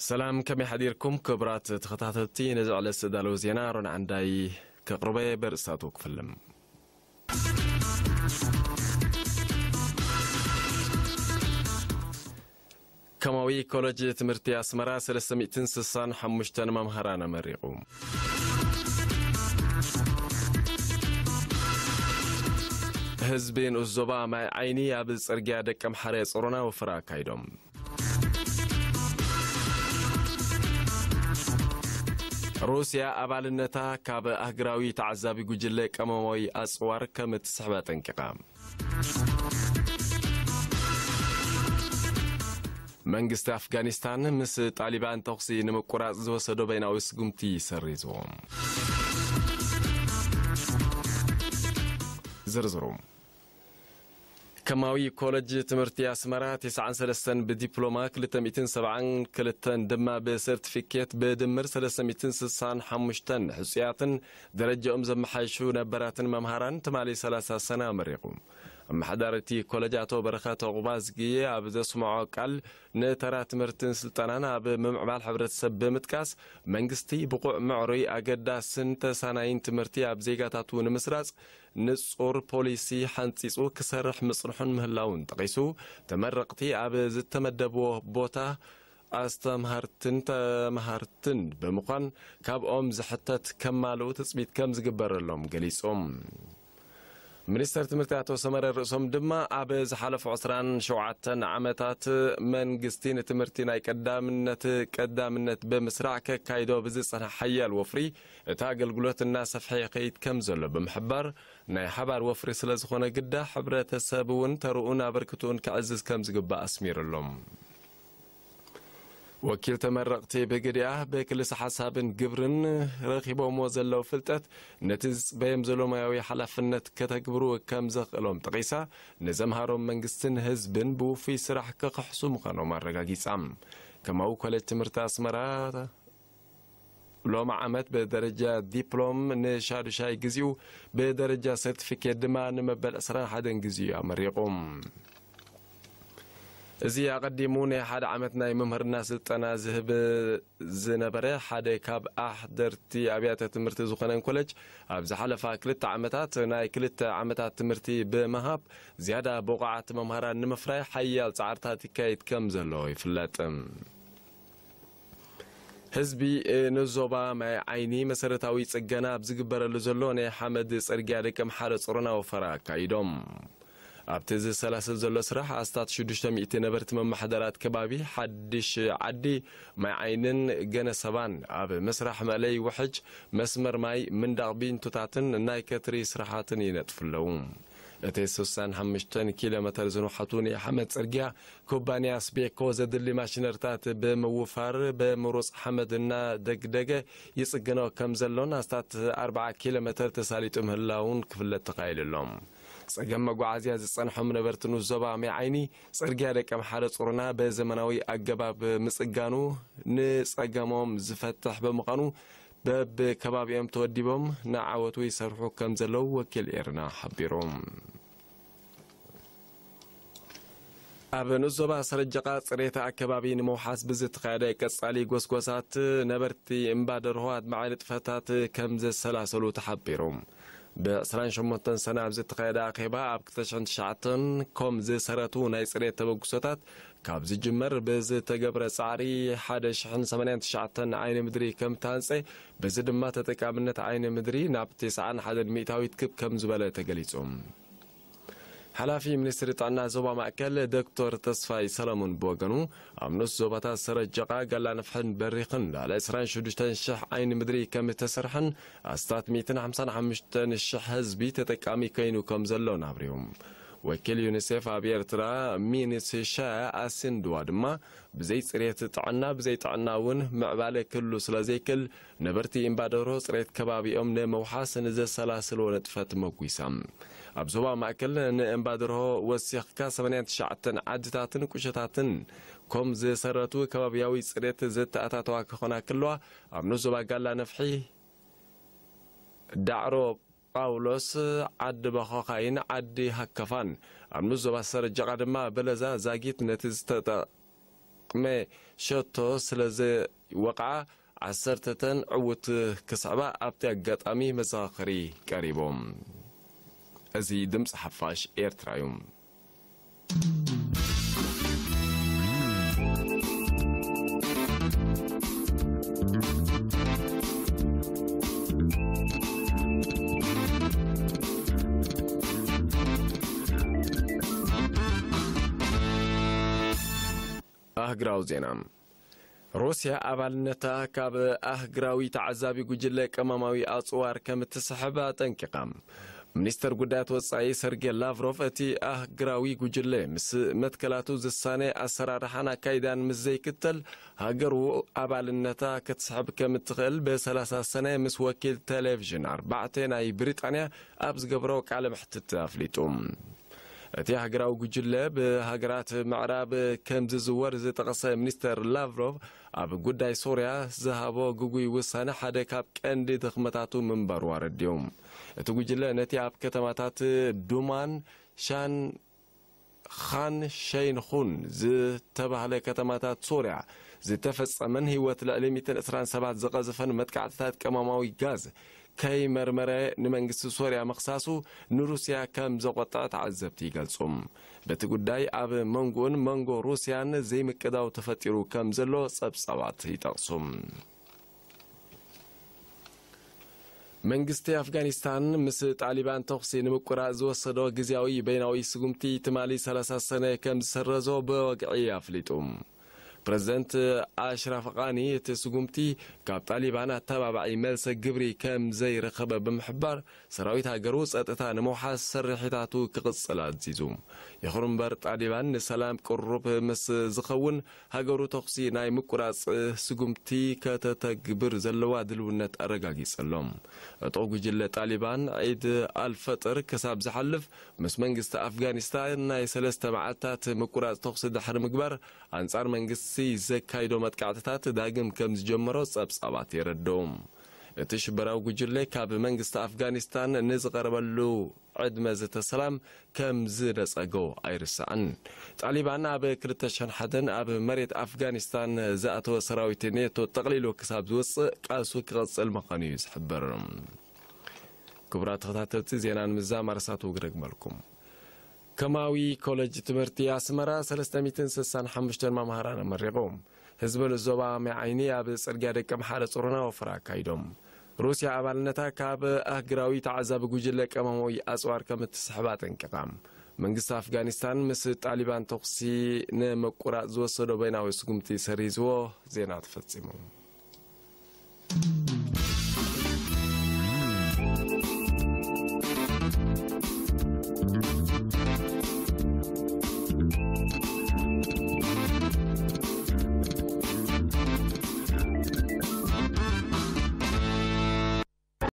ሰላም፣ ከመይ ሓዲርኩም ክቡራት ተኸታተልቲ? ነዚ ዕለት ዝተዳለወ ዜና ሮና ዓንዳይ ከቕርበ በርእስታቱ ክፍልም። ከማዊ ኮለጅ ትምህርቲ ኣስመራ ሰለስተ ሚእትን ስሳን ሓሙሽተን መምሃራን ኣመሪቑ። ህዝቢ ንኡስ ዞባ ማይ ዓይኒ ኣብ ጽርግያ ደቀምሓረ ጾሮና ወፈራ ኣካይዶም። ሩስያ ኣባልነታ ካብ ኣህግራዊ ተዓዛቢ ጉጅለ ቀመማዊ ኣጽዋር ከም እትስሕብ ኣጠንቂቓ። መንግስቲ ኣፍጋኒስታን ምስ ጣሊባን ተኹሲ ንምቁራጽ ዝወሰዶ በይናዊ ስጉምቲ ሰሪዝዎ። ዝርዝሩ። ከማዊ ኮለጅ ትምህርቲ ኣስመራ ተስዓን ሰለስተን ብዲፕሎማ፣ ክልተ ሚእትን ሰብዓን ክልተን ድማ ብሰርቲፊኬት፣ ብድምር ሰለስተ ሚእትን ስሳን ሓሙሽተን ሕጹያትን ደረጃኦም ዘመሓይሹ ነበራትን መምሃራን ትማሊ ሰላሳ ሰነ ኣመሪቑ። ኣመሓዳሪ እቲ ኮለጅ ኣቶ በረኸት ዑቕባዝጊ ኣብ ዘስምዖ ቃል፣ ንተራ ትምህርትን ስልጠናን ኣብ ምምዕባል ሕብረተሰብ ብምጥቃስ፣ መንግስቲ ብቑዕ፣ ምዕሩይ፣ ኣገዳስን ተሳናይን ትምህርቲ ኣብ ዜጋታቱ ንምስራጽ ንጹር ፖሊሲ ሓንጺጹ ክሰርሕ ምጽንሑን ምህላውን ጠቒሱ፣ ተመረቕቲ ኣብ ዝተመደብዎ ቦታ ኣስተምሃርትን ተምሃርትን ብምዃን፣ ካብኦም ዝሕተት ከማልኡ ትጽቢት ከም ዝግበረሎም ገሊጹ። ሚኒስተር ትምህርቲ ኣቶ ሰመረ ርእሶም ድማ፣ ኣብ ዝሓለፉ ዕስራን ሸውዓተን ዓመታት መንግስቲ ንትምህርቲ ናይ ቀዳምነት ቀዳምነት ብምስራዕ ከካይዶ ብዝጸንሐ ሓያል ወፍሪ፣ እቲ ኣገልግሎት እናሰፍሐ ይኸይድ ከም ዘሎ ብምሕባር፣ ናይ ሓባር ወፍሪ ስለ ዝኾነ ግዳ፣ ሕብረተሰብ እውን ተርኡን ኣበርክትኡን ከዕዝዝ ከም ዝግባእ ኣስሚሩሎም። ወኪል ተመረቕቲ ብግዲኣ፣ ብክልሰ ሓሳብን ግብርን ረኺቦምዎ ዘለዉ ፍልጠት፣ ነቲ ዝጽበዮም ዘሎ ሞያዊ ሓላፍነት ከተግብሩ ከም ዘኽእሎም ጠቒሳ፣ ንዘምሃሮም መንግስትን ህዝብን ብውፉይ ስራሕ ክኽሕሱ ምዃኖም ኣረጋጊጻ። ከማኡ ኮሌጅ ትምህርቲ ኣስመራ፣ ሎሚ ዓመት ብደረጃ ዲፕሎም ንሻዱሻይ ግዜኡ፣ ብደረጃ ሰርቲፊኬት ድማ ንመበል ዕስራን ሓደን ግዜኡ ኣመሪቑ። እዚ ኣቐዲሙ ናይ ሓደ ዓመት ናይ መምህርና ስልጠና ዝህብ ዝነበረ ሓደ ካብ ኣሕደርቲ ኣብያተ ትምህርቲ ዝኾነን ኮለጅ፣ ኣብ ዝሓለፋ ክልተ ዓመታት ናይ ክልተ ዓመታት ትምህርቲ ብምሃብ፣ ዝያዳ ብቑዓት መምሃራን ንምፍራይ ሓያል ጻዕርታት ይካየድ ከም ዘሎ ይፍለጥ። ህዝቢ ንዞባ ማይ ዓይኒ መሰረታዊ ጽገና ኣብ ዝግበረሉ ዘሎ ናይ ሓመድ ጽርግያ ደቂ ኣምሓረ ጾሮና ወፈራ ኣካይዶም። ኣብቲ ዝሰላሰል ዘሎ ስራሕ ኣስታት ሽዱሽተ ሚእቲ ነበርቲ መመሓደራት ከባቢ ሓድሽ ዓዲ ማይ ዓይንን ገነሰባን ኣብ ምስራሕ መእለይ ውሕጅ መስመር ማይ ምንዳቕ ቢንቱታትን ናይ ከትሪ ስራሓትን ይነጥፉ ኣለዉ። እቲ ስሳን ሓሙሽተን ኪሎ ሜተር ዝንውሓቱ ናይ ሓመድ ጽርግያ ኩባንያ ስቤኮ ዘድሊ ማሽነርታት ብምውፋር ብምሩጽ ሓመድ እናደግደገ ይጽግኖ ከም ዘሎን ኣስታት ኣርብዓ ኪሎ ሜተር ተሳሊጡ ምህላውን ክፍለጥ ተኻኢሉ ኣሎ። ጸገም መጓዓዝያ ዝጸንሖም ነበርቲ ንኡስ ዞባ ማይ ዓይኒ ጽርግያ ደቂ ኣምሓረ ጾሮና ብዘመናዊ ኣገባብ ምጽጋኑ ንጸገሞም ዝፈትሕ ብምዃኑ በብከባቢኦም ተወዲቦም ንዓወቱ ይሰርሑ ከም ዘለዉ ወኪል ኤርና ሓቢሩ። ኣብ ንኡስ ዞባ ሰረጀቓ ጽሬት ኣከባቢ ንምውሓስ ብዝተኻየደ ቀጻሊ ጎስጎሳት ነበርቲ እምባ ደርሆ ኣድማዒ ንጥፈታት ከም ዘሰላሰሉ ተሓቢሩ። ብ ዕስራን ሸሞንተን ሰነ ኣብ ዝተኻየደ ኣኼባ ኣብ ክልተ ሽሕን ትሽዓተን ኮም ዝሰረቱ ናይ ጽሬት ተበግሶታት ካብ ዝጅመር ብዝተገብረ ጻዕሪ ሓደ ሽሕን ሰማንያን ትሽዓተን ዓይኒ ምድሪ ከም ተሃንጸ፣ በዚ ድማ ተጠቃምነት ዓይኒ ምድሪ ናብ ተስዓን ሓደን ሚእታዊት ክብ ከም ዝበለ ተገሊጹ። ሓላፊ ሚኒስትሪ ጥዕና ዞባ ማእከል ዶክተር ተስፋይ ሰለሙን ብወገኑ፣ ኣብ ንኡስ ዞባታት ሰረጀቓ፣ ጋላ ነፍሕን በሪኽን ልዕሊ ዕስራን ሽዱሽተን ሽሕ ዓይኒ ምድሪ ከም እተሰርሐን ኣስታት ሚእትን ሓምሳን ሓሙሽተን ሽሕ ህዝቢ ተጠቃሚ ከይኑ ከም ዘሎን ኣብሪሁ። ወኪል ዩኒሴፍ ኣብ ኤርትራ ሚኒስ ሻያ ኣሲንድዋ ድማ፣ ብዘይ ጽሬት ጥዕና፣ ብዘይ ጥዕና እውን ምዕባለ ክህሉ ስለ ዘይክል፣ ነበርቲ እምባደርሆ ጽሬት ከባቢኦም ንምውሓስ ንዘሰላስልዎ ንጥፈት መጒሳ። ኣብ ዞባ ማእከል ንእምባደርሆ ወሲኽካ ሰማንያን ትሽዓተን ዓድታትን ቁሸታትን ኮም ዝሰረቱ ከባቢያዊ ጽሬት ዘተኣታተዋ ክኾና ክለዋ፣ ኣብ ንኡስ ዞባ ጋላ ነፍሒ፣ ዳዕሮ ጳውሎስ፣ ዓዲ በኾኻይን ዓዲ ሃከፋን፣ ኣብ ንኡስ ዞባ ሰረጀቓ ድማ በለዛ ዛጊት ነቲ ዝተጠ- ዓቕመ ሸቶ ስለ ዘይወቕዓ፣ ዓሰርተ ተን ዕዉት ክስዕባ ኣብቲ ኣጋጣሚ መዘኻኸሪ ቀሪቦም። እዚ ድምፂ ሓፋሽ ኤርትራ እዩ። ኣህግራዊ ዜና። ሩስያ ኣባልነታ ካብ ኣህግራዊ ተዓዛቢ ጉጅለ ቀማማዊ ኣጽዋር ከም እትስሕብ ኣጠንቂቓ። ሚኒስተር ጉዳያት ወጻኢ ሰርጌ ላቭሮቭ፣ እቲ ኣህግራዊ ጉጅለ ምስ መትከላቱ ዝሳነ ኣሰራርሓን ኣካይዳን ምስ ዘይክተል፣ ሃገሩ ኣባልነታ ክትስሕብ ከም እትኽእል ብሰላሳ ሰነ ምስ ወኪል ቴሌቪዥን ኣርባዕተ ናይ ብሪጣንያ ኣብ ዝገብሮ ቃለ መሕትት ኣፍሊጡ። እቲ ሃገራዊ ጉጅለ ብሃገራት ምዕራብ ከም ዝዝወር ዝጠቐሰ ሚኒስተር ላቭሮቭ፣ ኣብ ጉዳይ ሶርያ ዝሃቦ ግጉይ ውሳነ ሓደ ካብ ቀንዲ ድኽመታቱ ምንባሩ ኣረዲኡ። እቲ ጉጅለ ነቲ ኣብ ከተማታት ዱማን ሻን ኻን ሸይንኹን ዝተባህለ ከተማታት ሶርያ ዝተፈጸመን ህይወት ልዕሊ ሚእትን ዕስራን ሰባት ዝቐዘፈን መጥቃዕትታት ቀማማዊ ጋዝ ከይመርመረ ንመንግስቲ ሶርያ ምኽሳሱ ንሩስያ ከም ዘቖጠዐ ተዓዘብቲ ይገልጹ። በቲ ጉዳይ ኣብ መንጎኡን መንጎ ሩስያን ዘይምቅዳው ተፈጢሩ ከም ዘሎ ጸብጻባት ይጠቕሱ። መንግስቲ ኣፍጋኒስታን ምስ ጣሊባን ተኹሲ ንምቁራጽ ዝወሰዶ ግዝያዊ በይናዊ ስጉምቲ ትማሊ ሰላሳ ሰነ ከም ዝሰረዞ ብወግዒ ኣፍሊጡ። ፕረዚደንት ኣሽራፍ ቃኒ እቲ ስጉምቲ ካብ ጣሊባን ኣተባባዒ መልሰ ግብሪ ከም ዘይረኸበ ብምሕባር፣ ሰራዊት ሃገሩ ጸጥታ ንምውሓስ ስርሒታቱ ክቕጽል ኣዚዙ። ይኹን እምበር፣ ጣሊባን ንሰላም ቅሩብ ምስ ዝኸውን፣ ሃገሩ ተኹሲ ናይ ምቁራጽ ስጉምቲ ከተተግብር ዘለዋ ድልውነት ኣረጋጊጸ ኣሎ። ዕጡቕ ጉጅለ ጣሊባን ዒድ ኣልፈጥር ክሳብ ዝሓልፍ ምስ መንግስቲ ኣፍጋኒስታን ናይ ሰለስተ መዓልታት ምቁራጽ ተኹሲ ድሕሪ ምግባር፣ ኣንጻር መንግስቲ ዘካይዶ መጥቃዕትታት ዳግም ከም ዝጀመሮ ጸብጻባት የረድኡ። እቲ ሽበራዊ ጉጅለ ካብ መንግስቲ ኣፍጋኒስታን ንዝቐረበሉ ዕድመ ዘተ ሰላም ከም ዝነጸጎ ኣይርሳዕን። ጣሊባን ኣብ ክልተ ሽሕን ሓደን ኣብ መሬት ኣፍጋኒስታን ዝኣተወ ሰራዊት ኔቶ ጠቕሊሉ ክሳብ ዝወጽእ ቃልሱ ክቕጽል ምዃኑ እዩ ዝሕበር። ክቡራት ተኸታተልቲ፣ ዜና ንምዛም ኣርሳቱ ክደግመልኩም። ከማዊ ኮለጅ ትምህርቲ ኣስመራ ሰለስተ ሚእትን ስሳን ሓሙሽተን መምሃራን ኣመሪቑ። ህዝቢ ዞባ ማይ ዓይኒ ኣብ ጽርግያ ደቀምሓረ ጾሮና ወፈራ ኣካይዶም። ሩስያ ኣባልነታ ካብ ኣህግራዊ ተዓዛቢ ጉጅለ ቀማማዊ ኣጽዋር ከም እትስሕብ ኣጠንቂቓ። መንግስቲ ኣፍጋኒስታን ምስ ጣሊባን ተኹሲ ንምቁራጽ ዝወሰዶ በይናዊ ስጉምቲ ሰሪዝዎ። ዜና ተፈጺሙ።